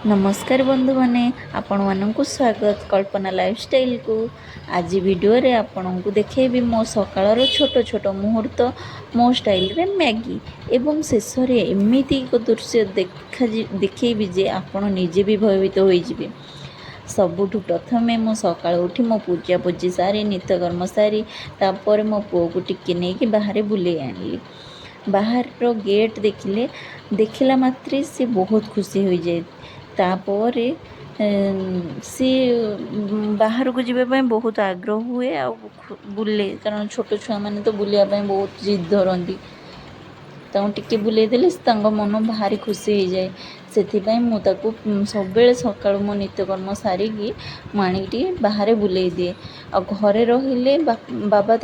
ନମସ୍କାର ବନ୍ଧୁମାନେ, ଆପଣମାନଙ୍କୁ ସ୍ୱାଗତ କଳ୍ପନା ଲାଇଫଷ୍ଟାଇଲକୁ। ଆଜି ଭିଡ଼ିଓରେ ଆପଣଙ୍କୁ ଦେଖେଇବି ମୋ ସକାଳର ଛୋଟ ଛୋଟ ମୁହୂର୍ତ୍ତ, ମୋ ଷ୍ଟାଇଲରେ ମ୍ୟାଗି ଏବଂ ଶେଷରେ ଏମିତି ଏକ ଦୃଶ୍ୟ ଦେଖେଇବି ଯେ ଆପଣ ନିଜେ ବି ଭୟଭୀତ ହୋଇଯିବେ। ସବୁଠୁ ପ୍ରଥମେ ମୁଁ ସକାଳୁ ଉଠି ମୋ ପୂଜା ପୂଜି ସାରି, ନିତ୍ୟକର୍ମ ସାରି, ତାପରେ ମୋ ପୁଅକୁ ଟିକେ ନେଇକି ବାହାରେ ବୁଲେଇ ଆଣିଲି। ବାହାରର ଗେଟ୍ ଦେଖିଲେ, ଦେଖିଲା ମାତ୍ରେ ସେ ବହୁତ ଖୁସି ହୋଇଯାଏ। ତାପରେ ସିଏ ବାହାରକୁ ଯିବା ପାଇଁ ବହୁତ ଆଗ୍ରହ ହୁଏ ଆଉ ବୁଲେ, କାରଣ ଛୋଟ ଛୁଆମାନେ ତ ବୁଲିବା ପାଇଁ ବହୁତ ଜିଦ୍ ଧରନ୍ତି। ତାଙ୍କୁ ଟିକେ ବୁଲେଇ ଦେଲେ ତାଙ୍କ ମନ ଭାରି ଖୁସି ହେଇଯାଏ। ସେଥିପାଇଁ ମୁଁ ତାକୁ ସବୁବେଳେ ସକାଳୁ ମୋ ନିତ୍ୟକର୍ମ ସାରିକି ମୁଁ ଆଣିକି ଟିକେ ବାହାରେ ବୁଲେଇ ଦିଏ। ଆଉ ଘରେ ରହିଲେ ବାବା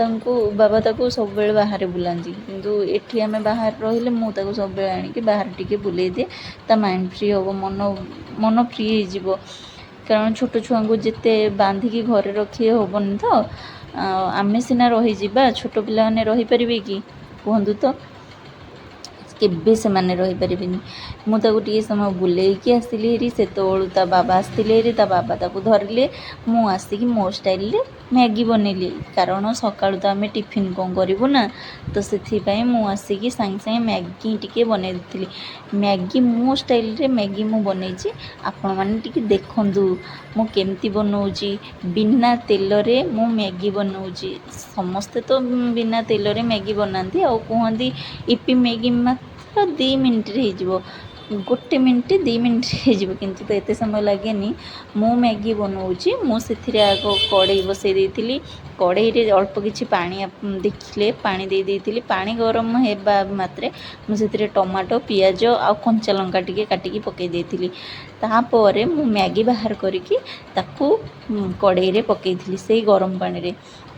ତାକୁ ସବୁବେଳେ ବାହାରେ ବୁଲାନ୍ତି, କିନ୍ତୁ ଏଠି ଆମେ ବାହାରେ ରହିଲେ ମୁଁ ତାକୁ ସବୁବେଳେ ଆଣିକି ବାହାରେ ଟିକେ ବୁଲେଇ ଦିଏ। ତା ମାଇଣ୍ଡ ଫ୍ରି ହେବ, ମନ ଫ୍ରି ହେଇଯିବ, କାରଣ ଛୋଟ ଛୁଆଙ୍କୁ ଯେତେ ବାନ୍ଧିକି ଘରେ ରଖି ହେବନି ତ। ଆଉ ଆମେ ସିନା ରହିଯିବା, ଛୋଟ ପିଲାମାନେ ରହିପାରିବେ କି କୁହନ୍ତୁ ତ? କେବେ ସେମାନେ ରହିପାରିବେନି। ମୁଁ ତାକୁ ଟିକେ ସମୟ ବୁଲେଇକି ଆସିଲି ହେରି। ସେତେବେଳୁ ତା ବାବା ଆସିଥିଲେ ହେରି, ତା ବାବା ତାକୁ ଧରିଲେ। ମୁଁ ଆସିକି ମୋ ଷ୍ଟାଇଲରେ ମ୍ୟାଗି ବନେଇଲି, କାରଣ ସକାଳୁ ତ ଆମେ ଟିଫିନ୍ କ'ଣ କରିବୁ ନା, ତ ସେଥିପାଇଁ ମୁଁ ଆସିକି ସାଙ୍ଗେ ସାଙ୍ଗେ ମ୍ୟାଗି ଟିକେ ବନେଇ ଦେଇଥିଲି। ମ୍ୟାଗି ମୋ ଷ୍ଟାଇଲରେ ମ୍ୟାଗି ମୁଁ ବନେଇଛି, ଆପଣମାନେ ଟିକେ ଦେଖନ୍ତୁ ମୁଁ କେମିତି ବନଉଛି। ବିନା ତେଲରେ ମୁଁ ମ୍ୟାଗି ବନଉଛି। ସମସ୍ତେ ତ ବିନା ତେଲରେ ମ୍ୟାଗି ବନାନ୍ତି ଆଉ କୁହନ୍ତି ଇପି ମ୍ୟାଗି ମାତ୍ର 2 ମିନିଟ୍ରେ ହେଇଯିବ, 1 ମିନିଟ୍ 2 ମିନିଟ୍ରେ ହେଇଯିବ, କିନ୍ତୁ ତ ଏତେ ସମୟ ଲାଗେନି। ମୁଁ ମ୍ୟାଗି ବନଉଛି। ମୁଁ ସେଥିରେ ଆଗ କଡ଼େଇ ବସେଇ ଦେଇଥିଲି। କଡ଼େଇରେ ଅଳ୍ପ କିଛି ପାଣି, ଦେଖିଲେ ପାଣି ଦେଇ ଦେଇଥିଲି। ପାଣି ଗରମ ହେବା ମାତ୍ରେ ମୁଁ ସେଥିରେ ଟମାଟୋ, ପିଆଜ ଆଉ କଞ୍ଚା ଲଙ୍କା ଟିକେ କାଟିକି ପକାଇ ଦେଇଥିଲି। ତାପରେ ମୁଁ ମ୍ୟାଗି ବାହାର କରିକି ତାକୁ କଡ଼େଇରେ ପକାଇଥିଲି। ସେଇ ଗରମ ପାଣିରେ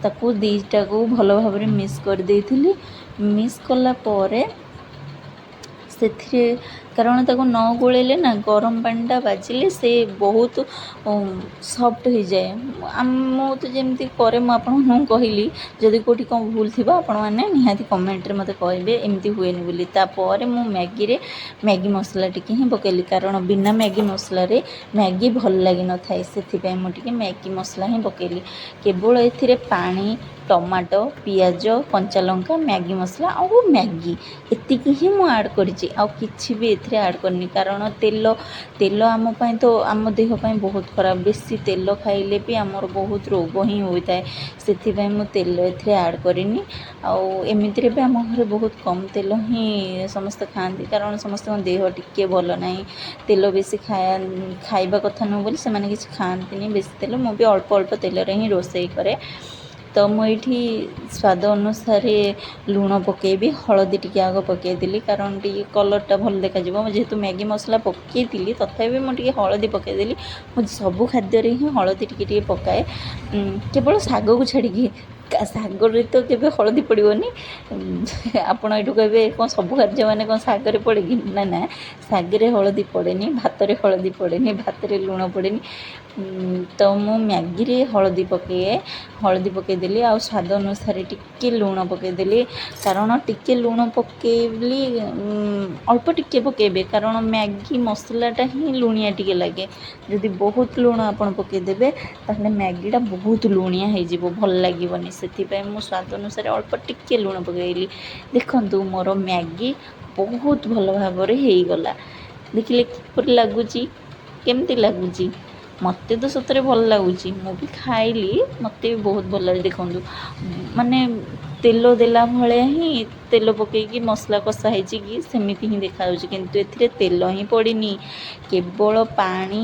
ତାକୁ ଦୁଇଟାକୁ ଭଲ ଭାବରେ ମିକ୍ସ କରିଦେଇଥିଲି। ମିକ୍ସ କଲା ପରେ ସେଥିରେ, କାରଣ ତାକୁ ନ ଗୋଳେଇଲେ ନା ଗରମ ପାଣିଟା ବାଜିଲେ ସେ ବହୁତ ସଫ୍ଟ ହେଇଯାଏ। ମୁଁ ତ ଯେମିତି କରେ ମୁଁ ଆପଣଙ୍କୁ କହିଲି। ଯଦି କେଉଁଠି କ'ଣ ଭୁଲ ଥିବ, ଆପଣମାନେ ନିହାତି କମେଣ୍ଟରେ ମୋତେ କହିବେ ଏମିତି ହୁଏନି ବୋଲି। ତାପରେ ମୁଁ ମ୍ୟାଗିରେ ମ୍ୟାଗି ମସଲା ଟିକେ ହିଁ ପକାଇଲି, କାରଣ ବିନା ମ୍ୟାଗି ମସଲାରେ ମ୍ୟାଗି ଭଲ ଲାଗିନଥାଏ। ସେଥିପାଇଁ ମୁଁ ଟିକେ ମ୍ୟାଗି ମସଲା ହିଁ ପକାଇଲି। କେବଳ ଏଥିରେ ପାଣି, ଟମାଟୋ, ପିଆଜ, କଞ୍ଚା ଲଙ୍କା, ମ୍ୟାଗି ମସଲା ଆଉ ମ୍ୟାଗି, ଏତିକି ହିଁ ମୁଁ ଆଡ଼୍ କରିଛି। ଆଉ କିଛି ବି ଏଥିରେ ଆଡ଼୍ କରିନି, କାରଣ ତେଲ ଆମ ପାଇଁ ତ ଆମ ଦେହ ପାଇଁ ବହୁତ ଖରାପ। ବେଶୀ ତେଲ ଖାଇଲେ ବି ଆମର ବହୁତ ରୋଗ ହିଁ ହୋଇଥାଏ। ସେଥିପାଇଁ ମୁଁ ତେଲ ଏଥିରେ ଆଡ଼୍ କରିନି। ଆଉ ଏମିତିରେ ବି ଆମ ଘରେ ବହୁତ କମ୍ ତେଲ ହିଁ ସମସ୍ତେ ଖାଆନ୍ତି, କାରଣ ସମସ୍ତଙ୍କ ଦେହ ଟିକେ ଭଲ ନାହିଁ। ତେଲ ବେଶୀ ଖାଇବା କଥା ନୁହଁ ବୋଲି ସେମାନେ କିଛି ଖାଆନ୍ତିନି ବେଶୀ ତେଲ। ମୁଁ ବି ଅଳ୍ପ ଅଳ୍ପ ତେଲରେ ହିଁ ରୋଷେଇ କରେ। ତ ମୁଁ ଏଇଠି ସ୍ୱାଦ ଅନୁସାରେ ଲୁଣ ପକାଇବି। ହଳଦୀ ଟିକେ ଆଗ ପକାଇଦେଲି, କାରଣ ଟିକେ କଲର୍ଟା ଭଲ ଦେଖାଯିବ। ମୁଁ ଯେହେତୁ ମ୍ୟାଗି ମସଲା ପକାଇଥିଲି, ତଥାପି ମୁଁ ଟିକେ ହଳଦୀ ପକାଇଦେଲି। ମୁଁ ସବୁ ଖାଦ୍ୟରେ ହିଁ ହଳଦୀ ଟିକେ ଟିକେ ପକାଏ, କେବଳ ଶାଗକୁ ଛାଡ଼ିକି। ଶାଗରେ ତ କେବେ ହଳଦୀ ପଡ଼ିବନି। ଆପଣ ଏଇଠୁ କହିବେ, କ'ଣ ସବୁ ଖାଦ୍ୟ ମାନେ କ'ଣ ଶାଗରେ ପଡ଼େ କି? ନା ନା, ଶାଗରେ ହଳଦୀ ପଡ଼େନି, ଭାତରେ ହଳଦୀ ପଡ଼େନି, ଭାତରେ ଲୁଣ ପଡ଼େନି। ତ ମୁଁ ମ୍ୟାଗିରେ ହଳଦୀ ପକାଏ। ହଳଦୀ ପକାଇଦେଲି ଆଉ ସ୍ୱାଦ ଅନୁସାରେ ଟିକେ ଲୁଣ ପକାଇଦେଲି, କାରଣ ଟିକେ ଲୁଣ ପକାଇଲି, ଅଳ୍ପ ଟିକେ ପକାଇବେ, କାରଣ ମ୍ୟାଗି ମସଲାଟା ହିଁ ଲୁଣିଆ ଟିକେ ଲାଗେ। ଯଦି ବହୁତ ଲୁଣ ଆପଣ ପକାଇଦେବେ, ତାହେଲେ ମ୍ୟାଗିଟା ବହୁତ ଲୁଣିଆ ହେଇଯିବ, ଭଲ ଲାଗିବନି। ସେଥିପାଇଁ ମୁଁ ସ୍ୱାଦ ଅନୁସାରେ ଅଳ୍ପ ଟିକେ ଲୁଣ ପକାଇଲି। ଦେଖନ୍ତୁ, ମୋର ମ୍ୟାଗି ବହୁତ ଭଲ ଭାବରେ ହେଇଗଲା। ଦେଖିଲେ କିପରି ଲାଗୁଛି, କେମିତି ଲାଗୁଛି? ମୋତେ ତ ସତରେ ଭଲ ଲାଗୁଛି। ମୁଁ ବି ଖାଇଲି, ମୋତେ ବି ବହୁତ ଭଲ ଲାଗେ। ଦେଖନ୍ତୁ, ମାନେ ତେଲ ଦେଲା ଭଳିଆ ହିଁ ତେଲ ପକାଇକି ମସଲା କଷା ହେଇଛି କି ସେମିତି ହିଁ ଦେଖାଯାଉଛି, କିନ୍ତୁ ଏଥିରେ ତେଲ ହିଁ ପଡ଼ିନି। କେବଳ ପାଣି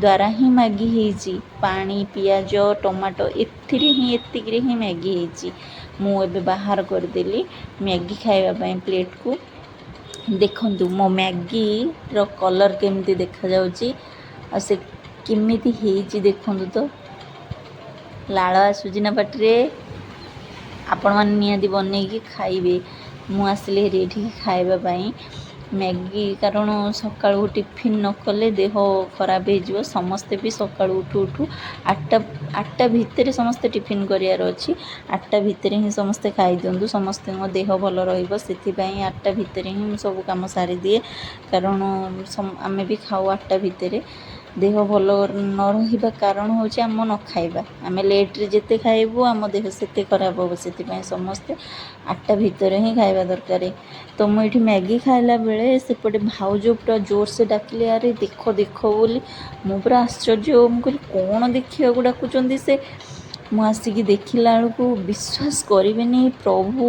ଦ୍ୱାରା ହିଁ ମ୍ୟାଗି ହେଇଛି। ପାଣି, ପିଆଜ, ଟମାଟୋ, ଏଥିରେ ହିଁ, ଏତିକିରେ ହିଁ ମ୍ୟାଗି ହେଇଛି। ମୁଁ ଏବେ ବାହାର କରିଦେଲି ମ୍ୟାଗି ଖାଇବା ପାଇଁ ପ୍ଲେଟ୍କୁ। ଦେଖନ୍ତୁ ମୋ ମ୍ୟାଗିର କଲର୍ କେମିତି ଦେଖାଯାଉଛି ଆଉ ସେ କେମିତି ହେଇଛି। ଦେଖନ୍ତୁ ତ, ଲାଳ ଆସୁଛି ନା ପାଟିରେ? ଆପଣମାନେ ନିହାତି ବନେଇକି ଖାଇବେ। ମୁଁ ଆସିଲି ହେରି ଏଠିକି ଖାଇବା ପାଇଁ। ମ୍ୟାଗି, କାରଣ ସକାଳୁ ଟିଫିନ୍ ନ କଲେ ଦେହ ଖରାପ ହେଇଯିବ। ସମସ୍ତେ ବି ସକାଳୁ ଉଠୁ ଉଠୁ 8ଟା ଭିତରେ ସମସ୍ତେ ଟିଫିନ୍ କରିବାର ଅଛି। 8ଟା ଭିତରେ ହିଁ ସମସ୍ତେ ଖାଇଦିଅନ୍ତୁ, ସମସ୍ତଙ୍କ ଦେହ ଭଲ ରହିବ। ସେଥିପାଇଁ 8ଟା ଭିତରେ ହିଁ ମୁଁ ସବୁ କାମ ସାରିଦିଏ, କାରଣ ଆମେ ବି ଖାଉ 8ଟା ଭିତରେ। ଦେହ ଭଲ ନ ରହିବା କାରଣ ହେଉଛି ଆମ ନ ଖାଇବା। ଆମେ ଲେଟ୍ରେ ଯେତେ ଖାଇବୁ, ଆମ ଦେହ ସେତେ ଖରାପ ହେବ। ସେଥିପାଇଁ ସମସ୍ତେ 8ଟା ଭିତରେ ହିଁ ଖାଇବା ଦରକାର। ତ ମୁଁ ଏଇଠି ମ୍ୟାଗି ଖାଇଲା ବେଳେ ସେପଟେ ଭାଉଜ ପୁରା ଜୋରସେ ଡାକିଲେ, "ଆରେ ଦେଖ ଦେଖ" ବୋଲି। ମୁଁ ପୁରା ଆଶ୍ଚର୍ଯ୍ୟ। ମୁଁ କହିଲି, କ'ଣ ଦେଖିବାକୁ ଡାକୁଛନ୍ତି ସେ? ମୁଁ ଆସିକି ଦେଖିଲା ବେଳକୁ, ବିଶ୍ୱାସ କରିବେନି, ପ୍ରଭୁ,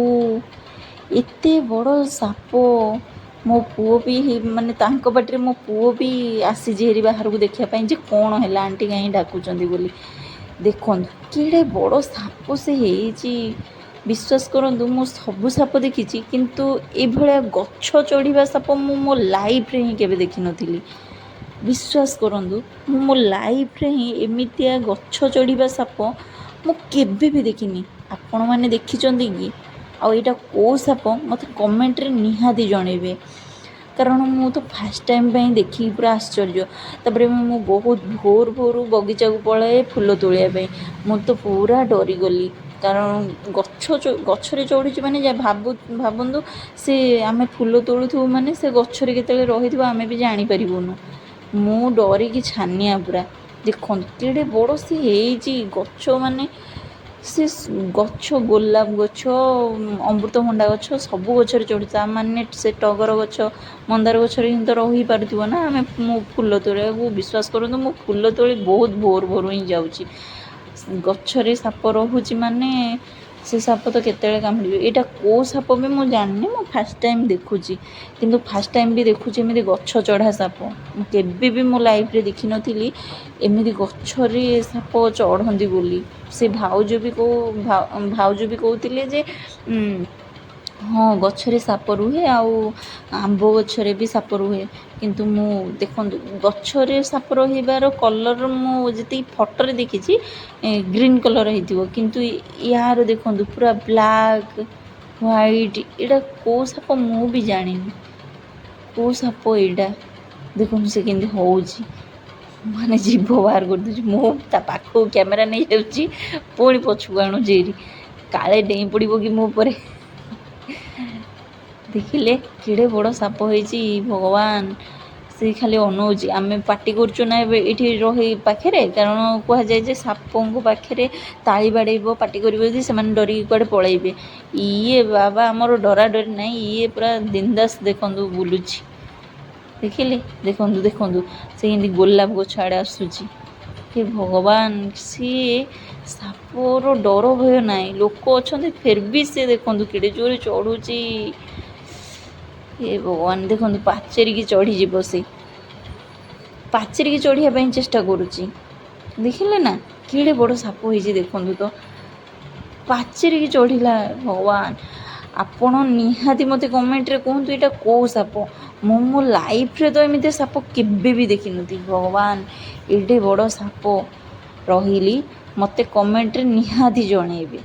ଏତେ ବଡ଼ ସାପ! ମୋ ପୁଅ ବି, ମାନେ ତାଙ୍କ ପାଟିରେ ମୋ ପୁଅ ବି ଆସିଛି ହେରି ବାହାରକୁ ଦେଖିବା ପାଇଁ ଯେ କ'ଣ ହେଲା, ଆଣ୍ଟି କାହିଁ ଡାକୁଛନ୍ତି ବୋଲି। ଦେଖନ୍ତୁ କେଡ଼େ ବଡ଼ ସାପ ସେ ହେଇଛି। ବିଶ୍ୱାସ କରନ୍ତୁ, ମୁଁ ସବୁ ସାପ ଦେଖିଛି, କିନ୍ତୁ ଏଇଭଳିଆ ଗଛ ଚଢ଼ିବା ସାପ ମୁଁ ମୋ ଲାଇଫ୍ରେ ହିଁ କେବେ ଦେଖିନଥିଲି। ବିଶ୍ୱାସ କରନ୍ତୁ, ମୁଁ ମୋ ଲାଇଫ୍ରେ ହିଁ ଏମିତିଆ ଗଛ ଚଢ଼ିବା ସାପ ମୁଁ କେବେ ବି ଦେଖିନି। ଆପଣମାନେ ଦେଖିଛନ୍ତି କି? ଆଉ ଏଇଟା କେଉଁ ସାପ, ମୋତେ କମେଣ୍ଟରେ ନିହାତି ଜଣେଇବେ, କାରଣ ମୁଁ ତ ଫାର୍ଷ୍ଟ ଟାଇମ୍ ପାଇଁ ଦେଖିକି ପୁରା ଆଶ୍ଚର୍ଯ୍ୟ। ତାପରେ ମୁଁ ବହୁତ ଭୋର ଭୋରୁ ବଗିଚାକୁ ପଳାଏ ଫୁଲ ତୋଳିବା ପାଇଁ। ମୁଁ ତ ପୁରା ଡରିଗଲି, କାରଣ ଗଛରେ ଚଢ଼ୁଛି ମାନେ ଭାବନ୍ତୁ, ସେ ଆମେ ଫୁଲ ତୋଳୁଥିବୁ ମାନେ ସେ ଗଛରେ କେତେବେଳେ ରହିଥିବ, ଆମେ ବି ଜାଣିପାରିବୁନୁ। ମୁଁ ଡରିକି ଛାନିଆ ପୁରା। ଦେଖନ୍ତୁ କେଡ଼େ ବଡ଼ ସେ ହେଇଛି। ଗଛ ମାନେ ସେ ଗଛ, ଗୋଲାପ ଗଛ, ଅମୃତଭଣ୍ଡା ଗଛ, ସବୁ ଗଛରେ ଚଢ଼ୁଛି। ତା ମାନେ ସେ ଟଗର ଗଛ, ମନ୍ଦାର ଗଛରେ ହିଁ ତ ରହିପାରୁଥିବ ନା। ମୁଁ ଫୁଲ ତୋଳିବାକୁ, ବିଶ୍ୱାସ କରନ୍ତୁ, ମୁଁ ଫୁଲ ତୋଳି ବହୁତ ଭୋର ଭୋରୁ ହିଁ ଯାଉଛି। ଗଛରେ ସାପ ରହୁଛି ମାନେ ସେ ସାପ ତ କେତେବେଳେ କାମୁଡ଼ିବ। ଏଇଟା କେଉଁ ସାପ ବି ମୁଁ ଜାଣିନି, ମୁଁ ଫାର୍ଷ୍ଟ ଟାଇମ୍ ଦେଖୁଛି। କିନ୍ତୁ ଫାର୍ଷ୍ଟ ଟାଇମ୍ ବି ଦେଖୁଛି ଏମିତି ଗଛ ଚଢ଼ା ସାପ। ମୁଁ କେବେ ବି ମୋ ଲାଇଫ୍ରେ ଦେଖିନଥିଲି ଏମିତି ଗଛରେ ସାପ ଚଢ଼ନ୍ତି ବୋଲି। ସେ ଭାଉଜ ବି କହୁଥିଲେ ଯେ ହଁ, ଗଛରେ ସାପ ରୁହେ ଆଉ ଆମ୍ବ ଗଛରେ ବି ସାପ ରୁହେ। କିନ୍ତୁ ମୁଁ, ଦେଖନ୍ତୁ, ଗଛରେ ସାପ ରହିବାର କଲର୍ ମୁଁ ଯେତିକି ଫଟୋରେ ଦେଖିଛି, ଗ୍ରୀନ୍ କଲର୍ ହେଇଥିବ। କିନ୍ତୁ ୟାର ଦେଖନ୍ତୁ, ପୁରା ବ୍ଲାକ୍ ହ୍ୱାଇଟ୍। ଏଇଟା କେଉଁ ସାପ ମୁଁ ବି ଜାଣିନି, କେଉଁ ସାପ ଏଇଟା। ଦେଖନ୍ତୁ ସେ କେମିତି ହେଉଛି, ମାନେ ଜିଭ ବାହାର କରିଦେଉଛି। ମୁଁ ତା ପାଖକୁ କ୍ୟାମେରା ନେଇଯାଉଛି, ପୁଣି ପଛକୁ ଆଣୁଛି ଏଇଠି, କାଳେ ଡେଇଁ ପଡ଼ିବ କି ମୋ ଉପରେ। ଦେଖିଲେ କେଡ଼େ ବଡ଼ ସାପ ହେଇଛି? ଭଗବାନ! ସେ ଖାଲି ଅନଉଛି। ଆମେ ପାଟି କରୁଛୁ ନା ଏବେ ଏଇଠି ରହି ପାଖରେ, କାରଣ କୁହାଯାଏ ଯେ ସାପଙ୍କ ପାଖରେ ତାଳି ବାଡ଼େଇବ, ପାଟି କରିବ ଯଦି, ସେମାନେ ଡରିକି କୁଆଡ଼େ ପଳେଇବେ। ଇଏ ବାବା ଆମର ଡରା ଡରି ନାହିଁ, ଇଏ ପୁରା ବିନ୍ଦାସ ଦେଖନ୍ତୁ ବୁଲୁଛି। ଦେଖିଲେ, ଦେଖନ୍ତୁ ଦେଖନ୍ତୁ, ସେ ଏମିତି ଗୋଲାପ ଗଛ ଆଡ଼େ ଆସୁଛି। ହେ ଭଗବାନ! ସିଏ ସାପର ଡର ଭୟ ନାହିଁ। ଲୋକ ଅଛନ୍ତି, ଫେର୍ ବି ସେ ଦେଖନ୍ତୁ କେଡ଼େ ଜୋରେ ଚଢ଼ୁଛି। ହେ ଭଗବାନ! ଦେଖନ୍ତୁ, ପାଚେରିକି ଚଢ଼ିଯିବ ସେ, ପାଚେରିକି ଚଢ଼ିବା ପାଇଁ ଚେଷ୍ଟା କରୁଛି। ଦେଖିଲେ ନା, କେଡ଼େ ବଡ଼ ସାପ ହେଇଛି? ଦେଖନ୍ତୁ ତ, ପାଚେରିକି ଚଢ଼ିଲା। ଭଗବାନ! ଆପଣ ନିହାତି ମୋତେ କମେଣ୍ଟରେ କୁହନ୍ତୁ ଏଇଟା କେଉଁ ସାପ। ମୁଁ ମୋ ଲାଇଫ୍ରେ ତ ଏମିତି ସାପ କେବେ ବି ଦେଖିନଥିଲି। ଭଗବାନ, ଏଡ଼େ ବଡ଼ ସାପ! ରହିଲି, ମୋତେ କମେଣ୍ଟରେ ନିହାତି ଜଣେଇବେ।